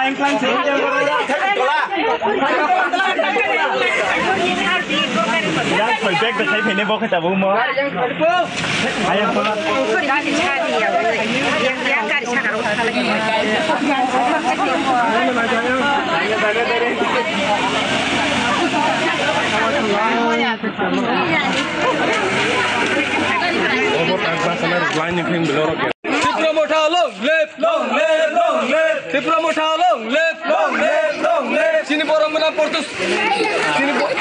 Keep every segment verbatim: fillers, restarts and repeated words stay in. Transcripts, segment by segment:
Yang koi bag bai khai phainai bo khe tabuk mo. Ayang tola. Tipra Motha long live, long live, long live. Tipra Motha long live, long live, long live. Chini borom gwnang Pratyush, chini bo-,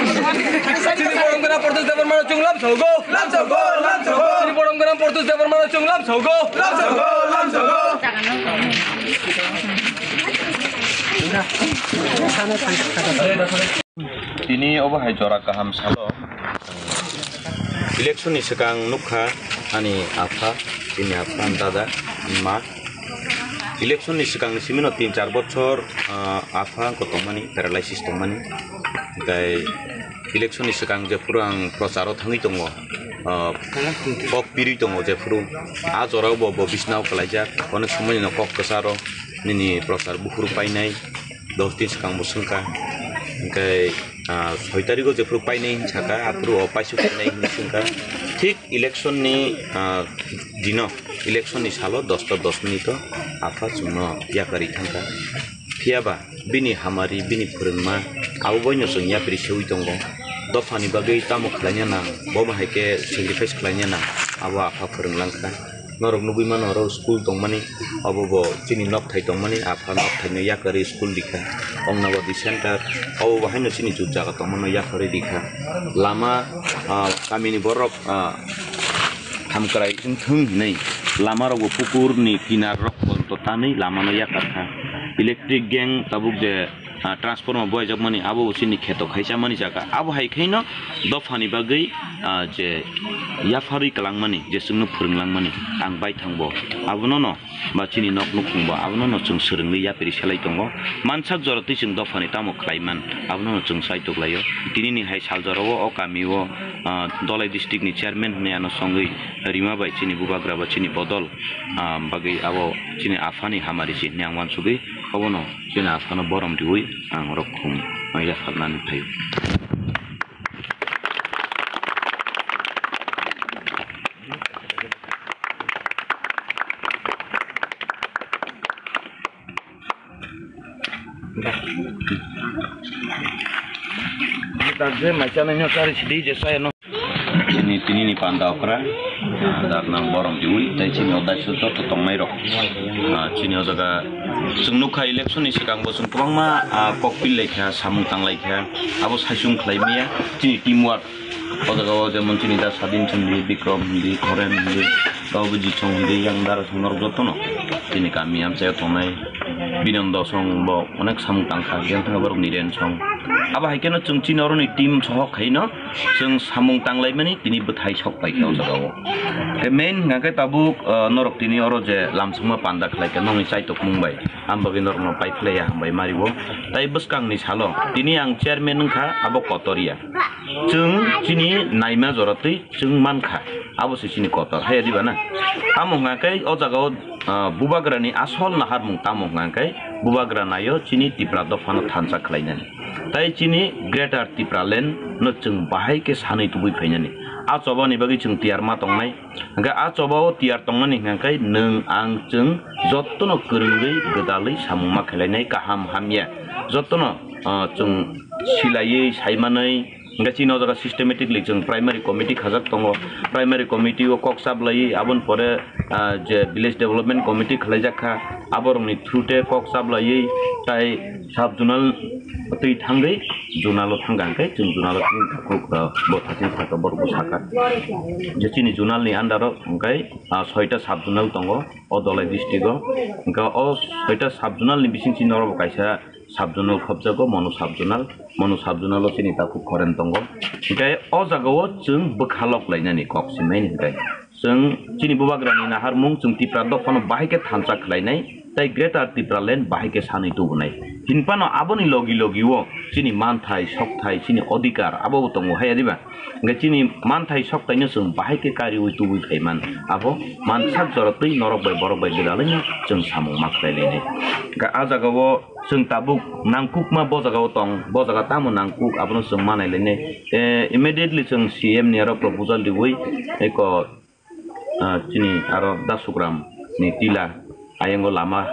chini borom gwnang Pratyush Debbarmano chwng lam sogo, lam sogo, lam sogo. Chini borom gwnang Pratyush Debbarmano chwng lam sogo, lam sogo, lam sogo. Tini obo hai jora kaham salo. Election ni swkang nukha ani apha, bini apha, dada, ma. Election ni swkang ni simi no tin char bochor, ah, apha wngkha tongmani, paralysis tongmani. Tei election ni swkang jephuru ang procharo thangwi tongo, ah, kok pirwi tongo jephuru. A jorao bo, bo bisnao kwlaijak, onek somoi no kok kwcharo nini prochar buphuru painai. Dos din swkang bo swngkha. Hwnkhe, ah, soi tarigo jephuru painai hinwi sakha, aphuru o paisuk painai hinwi swngkha. Thik election ni, ah, dino, election ni salo dosta dos minute o apha chwngno yakarwi thangkha. Phiyaba bini hamari, bini phwrwngma abo boino chwng yapri seui tongo. Dophani bagwi tamo khlaina nang, bomo hai khe sacrifice khlaina nang, abo apha phwrwnglangkha. Norok nugwi mano oro school tongmani, obo bo chini nokthai tongmani, apha nokthaino yakarwi school rikha. Ongnabadi center, obo bo haino chini jut jaga tongmano yakarwi rikha. Lama, ah, kamini borok, ah, hamkrai wngthung hinwi lamarokbo pukurni kinarrok ponto tanwi lamano yakarkha. Electric gang tabuk je ah, transformer boyajak mani, abo bo chini kheto khaisa mani jaga. Abo hai khaino dophani bagwi, ah, je yapharwi kwlangmani, je chwngno phwrwnglangmani, ang baithang bo. Abono no, ba chini nok nukhung bo, abono no chwng swrwngwi yapri selai tongo. Mansak jora twi chwng dophani tamo khlai man, abono no chwng saitok laio. Tinini hai sal jorao o kamio, ah, Dholai district ni chairman hwnwi ano songwi rima bai chini bubagra ba chini bodol, ah, bagwi abo chini aphani hamari se hwnwi ang uansugwi obono. Chini aphano borom riwi ang oro khum maya salnani phaio. Dak je mai chanai no chari sidi je saya no. Chini tinini panda okra, ah, dak nang borom diwi, tei chini odai su joto tongnai rok. Ah, chini o jaga chwng nukha election ni swkang bo chwng kwbangma, ah, kok pil lai kha, samung tang lai kha, abo saichung khlai maya chini team work. O jaga o jemon chini da Sadin chwng di, Bikrom di, Thoren di, Babu Jisong di, yang dara song norok joto no chini kami amchai o tongnai. Binan dosong bo onek samung tang kha, yang thang borok ni ren song. Abo hai khe no chwng chini oro ni team sohok khai no. Chwng samung tanglaimani tini bwthai sok paikha o jaga o. Khe main hwnkha khe tabuk, ah, norok tini oro je lamsongma panda khlaikha nokni chaitokmung bai, ang bagwi norokno paiphlaiya hambai mari o. Tai bwskangni salo tini ang chairman wngkha, abo kotor ya. Chwng chini naima jora twi chwng mankha, abo se chini kotor, haiya diba na? Tamo hwnkha khe o jaga o, ah, bubagrani asol naharmung tamo hwnkha khe bubagra naio chini Tipra dophano thansa khlainani. Tai chini Greater Tipraland no chwng bahai khe sanwi tubui phainani. A chobani bagwi chwng tiyar ma tongnai. Hwnkhe a choba o tiyar tongnani hwnkha khe nwng ang chwng jotono kwrwngwi gwdalwi samung ma khlainai kaham hamya. Jotono, ah, chwng silaiwi saimanwi hwnkhe chini o jaga systematically chwng primary committee khajak tongo. Primary committee o kok chaplaiwi aboni pore, ah, je village development committee khwlaijak kha, aborokni through te kok chaplaiwi tai sub zonal twi thangwi zonal o thangkha hwnkhe chwng zonal o thangwi thangkha, bo thaching sakha, borok bo sakha. Je chini zonal ni under o hwnkhe, ah, soita sub zonal tongo o Dholai district o. Hwnkhe o soita sub zonal ni bising chini oro bo kaisa sub zonal khopjago, Manu sub zonal. Manu sub zonal o chini takhuk Khoren tongo. Hwnkhe o jaga o chwng bwkha lok lainani kok simai hwnkhe. Chwng chini bubagrani naharmung chwng Tipra dophano bahai khe thansa khlainai. tei Greater Tipraland bahai khe sanwi tubunai. Hinphano aboni logi logi o chini manthai, sokthai, chini odhikar abo bo tongo hai diba? Hingkhe chini manthai sokthai no chwng bahai khe kariui tubui phaiman. Abo mansak jora twi norok bai borok bai gwdalwino chwng samung ma khlai lainai. Hingkhe ah jaga o chwng tabuk nangkukma bo jaga o tong, bo jaga tamo nangkuk abono chwng ma nai lainai. Eh, immediately chwng C M ni aro proposal riui eko, ah, chini aro Dasugram ni tila ayang o lama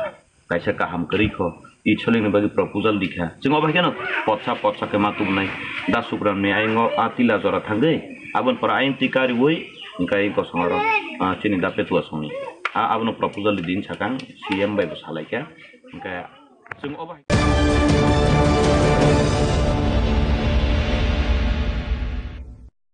kaisa kaham kwrwi kho, i soling ni bagwi proposal di kha. Chwng obo hai kheno potsa potsa khe ma tubunai. Dasugram ni ayang o a tila jora thangwi, aboni pore ayang twi kariui, hingkhe ayang kosong aro, ah, chini da Petua songni. A, abono proposal di din sakang, C M bai bo salai kha. Hingkhe chwng obo hai